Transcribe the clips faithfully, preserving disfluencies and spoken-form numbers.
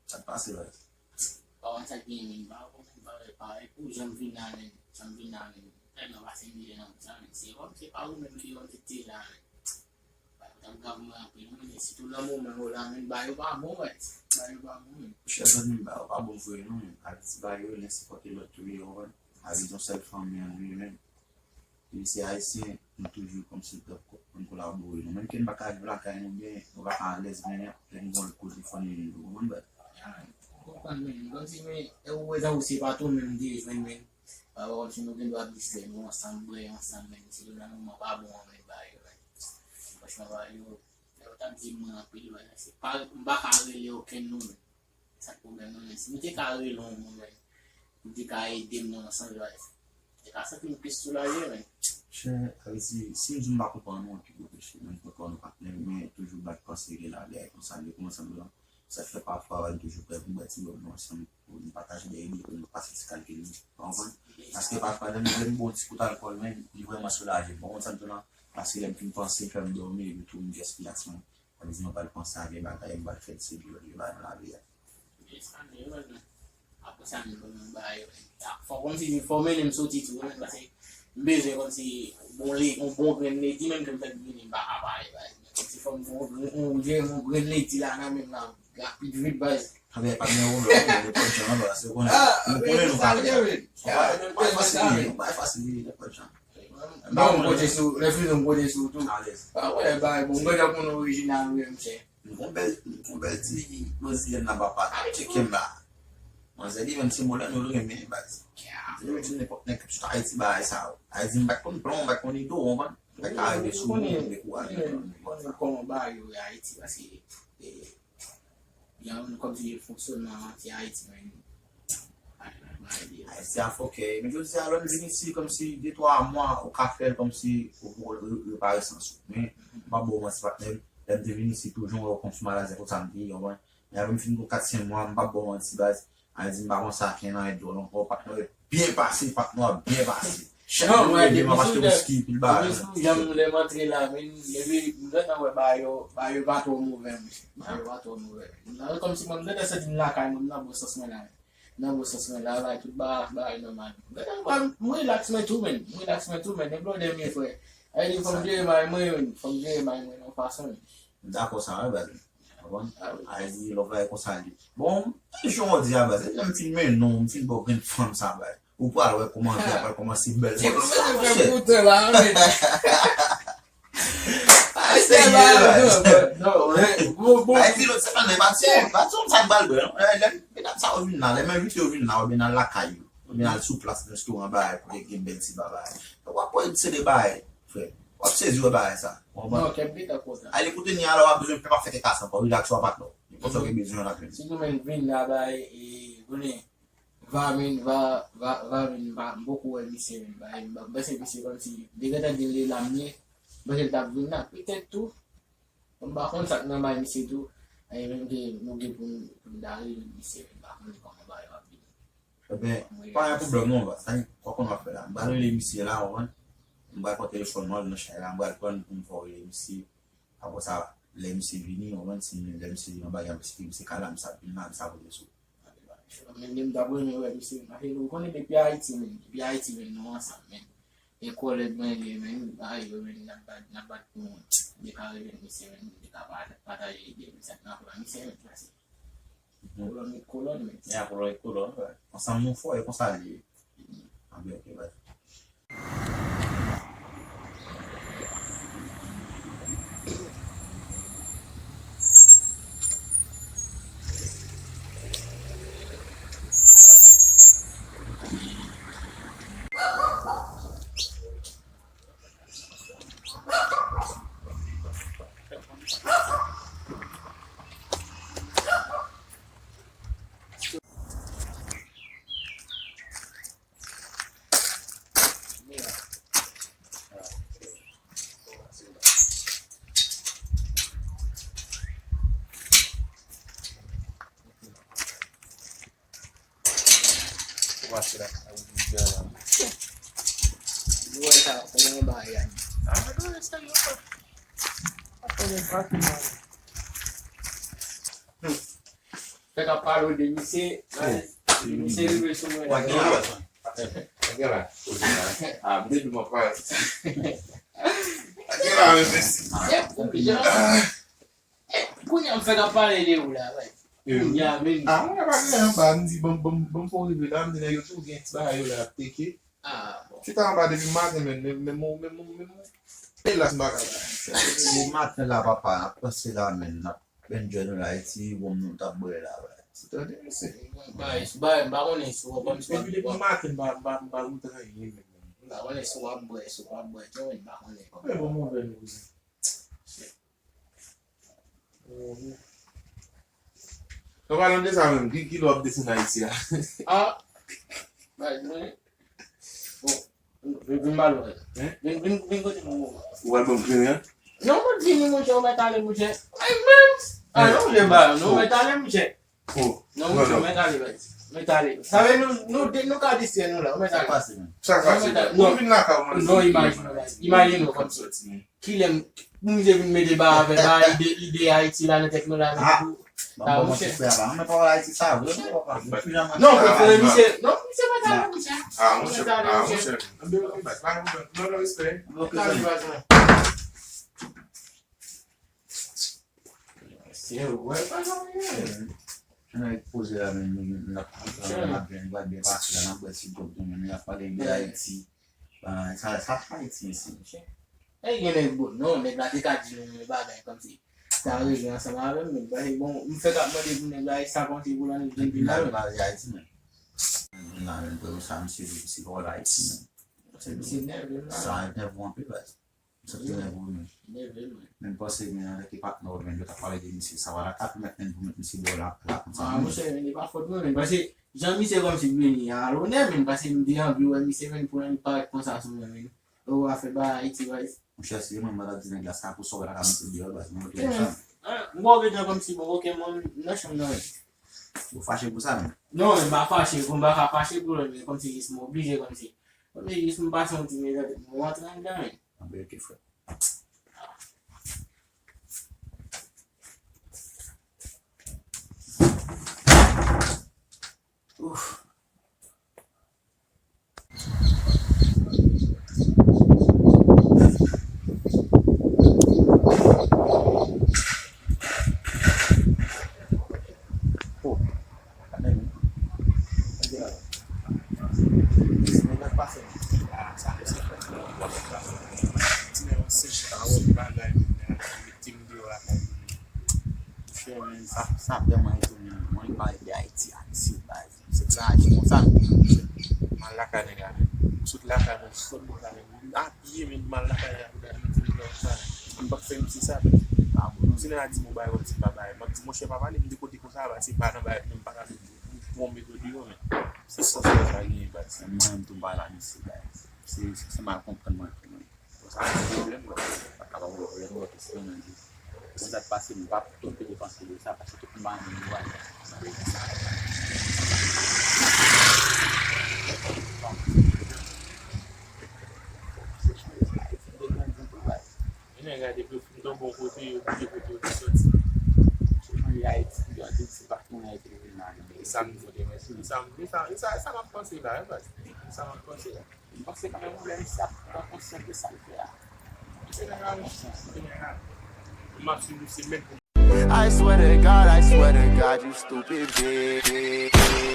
Sa k pase, baz? Pa wè sa k genyen, men, pa wè kòman, pa wè, pa wè pou jan m vin la, men, jan m vin la, men, tèlman pase m vire nan wout sa, men, se kòm se pa ou menm ki yon tete la, men. Bagay yo t ap grav mwen anpil, wi, men sitou nan moman yo la, men, bagay yo pa bon, baz. Bagay yo pa bon, men. Chè zanmi m, bagay yo pa bon vre, non, men. Ayiti, bagay yo, nenpòt lòt tou ye, ou konprann? Ayiti, yon sèl fanmi an, wi, men. Epi se Ayisyen, nou toujou kòmsi n t ap ko-, n kolabore. Nou menm ke n pa ka viv lakay nou byen, nou pa ka alèz byen, lè nou gen yon lòt kote fò n rele nou, ou konprann, baz? Ou konprann, men, kòmsi, men, e ou wè jan ou se pa tou menm de jwenn, men, pa kòmsi nou gen dwa ap distrè nou ansanm, bwè ansanm, men, se nan moman pa bon an, men, bagay yo, men. Franchman, bagay yo, lè yo t ap di mwen anpil, men, se pa, m pa ka rele okenn nou, men. Sa k pwoblèm nan, men si nou te ka rele yon moun, men, nou te ka ede m nan yon sans, nou te ka santi m plis soulaje, men. Chè, sa vle di, si m di m pa konprann ou, ki kote chè, men konprann ou patnè, men toujou bat panse gen la dèyè konsa, li kòmanse m lan. Sa fè pafwa, m toujou prè pou m bwè ti bòl nou ansanm, pou nou pataje de ide, pou nou pase ti kalkil nou. Ou konprann? Paske pafwa, lè m, lè m bwè yon ti kout alkòl, men, li vrèman soulaje m. Ou konprann sa m di w lan? Paske lè m fin panse, fè m dòmi, epi tou m gen espirasyon. Sa vle di mwen pral panse a vye bagay, mwen pral fè ti vye bagay nan lavi a. Apre sa, men, men, men, apre sa, men, men, men, bagay yo, men, fò kòmsi, fò mennen m soti tou, men, paske m bezwen kòmsi bon le, yon bon grenn ledi, menm ke m fèk vini, m pa ka pale, bagay. Kòmsi fò m gon, gon, gon, gon grenn ledi la nan men m la, rapid vit, baz. Anben, pa gen yon lòt, nenpòt jan, baz, se konnen, nou konnen nou ka fè sa. Bagay fasil, bagay fasil, nenpòt jan. Bon, m pote sou, lè fini m pote sou tou. Alèz. Ah, wè, bay, bon, m gentan konn orijinal, wi, monchè. M gon bèl, m gon bèl ti brezilyen nan papa, tcheke m la. Manzè li menm se mwen la nou renmen, baz. Li menm di nenpòt nèg ki sot Ayiti bagay sa yo. Ayiti m pa t konn plan, m pa t konn ide, w konprann? Mwen ka rive sou moun, dekouraje. Kòman bagay yo ye Ayiti, paske, eh, Yon kòmsi fonksyonman anti Ayiti, men. Ayiti a fòkè. Men jodi a, lè m vin isi, kòmsi de twa mwa, ou ka fè l kòmsi ou, ou, ou, ou pa resanse w. Men, m p ap ba w manti, patnè m. Lè m te vin isi, tou jan w wè w kòmsi malazè, konsa m te ye, w konprann? Men apre m fin gon kat senk mwa, m p ap ba w manti, baz. Ayiti, m pa panse a kenn anyen dwòl ankò, patnè. Byen pase, patnè, byen pase. Chak jou m leve, m ap achte wiski, pil bagay. Non, mwen, depi sou, depi sou jan m lè m antre la, men, depi m gentan wè bagay yo, bagay yo pa twò movè, mesye. Bagay yo pa twò movè. M nan, kòmsi mwen, m gentan santi m lakay mwen, m nan bon sans mwen la, men. M nan bon sans mwen la, bagay, tout bagay, bagay nòmal. M gentan, m, m rilaks mwen tou, men. M rilaks mwen tou, men. Depi lè w dènye frè. Sa vle di, fò m jere bagay mwen, men. Fò m jere bagay mwen nan fason, men. M dakò sa, wi, baz. Ou konprann? Ayiti, lòt bagay konsa li. Bon, men jan w di a, baz, lè m fin mennen w, m fin ba w grenn fanm sa, baz. Ou pral wè kòman vi a pral kòmanse bèl. Ti kòmanse fè koutan la, men. Ay, serye, baz. Non, non, bon, bon. Ayiti, lòt semèn, men, pa di, pa di w sa k pral bèl, non. Lè, lè, medam sa yo vin la, lè m envite yo vin la, oubyen n al lakay yo, oubyen n al sou plas, restoran, bagay, pou gen bèl ti bagay. W ap wè se de bagay, frè. W ap sezi wè bagay sa. Ou konprann? Non, kèt beta kontan. Ay, li kote ni alò, w ap bezwen pèp ap fete kasa ankò, rilaks w ap atò. Nenpòt sa w gen bezwen w ap jwenn. Sitou men vin la bay, e, konnen, va men, va, va, va men, m pa, m poko wè misye men, bay, m pa, m panse misye kòmsi, li gentan di l de la m ye, m panse l t ap vin la, petèt tou, m pa konn sa k nan bay misye tou, e, menm ke nou gen pou n, pou n ta rele misye men, m pa konn kòman bagay yo ap vini. Ebyen, pa gen pwoblèm non, baz. Sa w konn w ap fè la. M pral rele misye la, w konprann? M pral pran telefòn mwen nan chay la, m pral pran l pou m fè w rele misye. Apre sa, lè misye vini, w konprann? Si lè misye vini, yon bagay, misye, misye ka la, misye ap vin la, misye ap rele sou. Men, men m t ap renmen wè misye, men, ou konnen depi Ayiti, men, depi Ayiti, men, nou ansanm, men. E kòlèg mwen li ye, men, bagay yo, men, n ap bat, n ap bat pou mwen. M te ka rele misye, men, m te ka pa-, pataje ide, men, sa k nan pran misye, men, pase. Kolòn ret kolòn, men. Ya, kolòn ret kolòn, wi. Ansanm nou fò, e konsa li ye. Anben, ok, baz. Pase la, sa ou di la. Yo wè sa, kòman yon bagay a? Ah, non, sa yo pa. Apa yon pati la. Hmm. Fèk ap pale de misye, misye rive sou mwen la. Gen la. Gen la. Ah, m te di mwen pa. Gen la, men mèsi. Kounye a m fèk ap pale de ou la, wi. Kounye a, men. Ah, mwen pa gen anba, m di, bon, bon, bon, pou rive la, m di, nèg yo tou gen ti bagay yo la, ap teke. Ah, bon. Chita anba depi maten, men, men, men, men, men, men, men, elas, m pa ka bay. Depi maten la, papa, n ap panse la, men, n ap enjoy nou la, e ti wonm nou t ap bwè la, wi. Tande, mesye. Bay, bay, m pa konnen si w ap, si w ap. Depi, depi maten, m pa, m pa, m pa goute anyen, men. M pa konnen si w ap bwè, si w p ap bwè, tou, men m pa konnen. Men bon, move nou, kouzen. An palan de sa menm, ki, ki lè w ap desann Ayiti a? Ah, bay, mwen. Bon, vin, vin ba lòt. Hein? Vin, vin, vin kote mwen. Ou al ban m kleren an? Non, mwen vini, monchè, ou mèt ale, monchè. Ay, men. Ah, non, monchè, ba, non, ou mèt ale, monchè. Oh. Non, non, monchè, non. Ou mèt ale, bay. Ou mèt ale. Sa vle nou, nou, nou ka distrè nou la, ou mèt ale. Sa pase, men. Sa pase. Ou mèt ale. Non. Ou vin lakay ou, mwen. Non, imajine w, bay. Imajine w kòmsi. Kilè m, pou misye vin mete ba avè ba ide, ide Ayiti la nan tèt nou la, men tou. Ah, monchè. Mwen pa wè Ayiti sa vre, non, papa. Non, prefere misye, non, misye pa ta vle, monchè. Ah, monchè, ah, monchè. Non, non, respè. Respè. Nèg poze la, men, n ap, n ap byen, n ap byen pase la, n ap bwè ti gwòg nou, men, n ap pale de Ayiti. Sa, sa Ayiti isi, monchè. E gen nèg bon, non, nèg la te ka di nou yon bagay kòmsi sa rele ansanm avè m, men, paske bon, m fèk ap mande pou nèg la, e sa konte pou l annik vin vin la, men. Ayiti, men. Vin la, men, pou sa, misye, misye vòlè Ayiti, men. Misye nève m la. Sa nève m anpil, baz. M santi nève, men. Nève, men. Men m panse, men, antanke patnè w, men, yo t ap pale de misye, sa va la, ta pèmèt, men, pou met misye bò la, la, konsa. Ah, monchè, men, e pa fòt mwen, men, paske jan misye kòmsi vini a lonè, men, paske m te anvi wè misye, men, pou l parèt konsa sou mwen, men. Ou a fè ba Ayiti, baz. Monchè, si se mwen, m ta di nèg la sa pou sa w pa ka mete deyò, baz, mwen mete konsa. Ah, m wè w gentan kòmsi, bon, oke, mwen, m nan chanm nan, men. Ou fache pou sa, men? Non, men m pa fache, bon, m pa ka fache pou lòt, men kòmsi jis m oblije, kòmsi. Kòmsi jis m pase yon ti mezantèt, m rantre anndan, men. Anben, oke, frè. Ouf. Oh, gade nou. Gade la. Ti nèg ap pase. Ah, sa, sa, sa. Ti nèg ap sèch, pa wè bagay, men, mete m deyò lakay mwen. Monchè, men, sa, sa vrèman etone m. Mwen, li pale de Ayiti, Ayiti, baz. Se sa, se konsa nou ye, monchè. M al lakay nèg la, men. M sot lakay mwen, sot bò sa, men. M abiye, men, m al lakay nèg la, men, m di, "Non, sa, m p ap fè misye sa, men." Ah, bon, non. Si nèg la di m yon bagay, kòmsi m pa bay. M ap di, "Monchè, pa pale m de kote konsa, baz, se pa nan bagay, men m pa ka vin pran m mete w deyò, men." Se sa, se sa genyen, baz. Mwen menm tou, m pa la misye, baz. Se, se, se mal konprann mwen tou, men. Sa se pwoblèm, baz. Pa ka pa pwoblèm, baz, se mwen menm. Mwen sa k pase, m pa tonbe depanse de sa, paske tout moun pa renmen nou, baz. Nèg la depi yo fin tonbe yon kote, yo bliye kote yo te soti. Se manje Ayiti, yo te di se pa ki manje Ayiti yo vin la, men. E sa m di, e sa, e sa, e sa, e sa m ap panse la, wi, baz. E sa m ap panse la. M panse kanmenm, lè misye ap pran konsyans de sa l fè a. Se nèg la, monchè, se nèg la. M ap swiv li semèn pou I swear to God, I swear to God, you stupid bitch.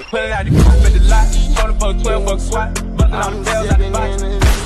Pulling out the coupe at the lot, tryna fuck twelve, fuck swat, but I'm I'm bells out the box. Sipping in it.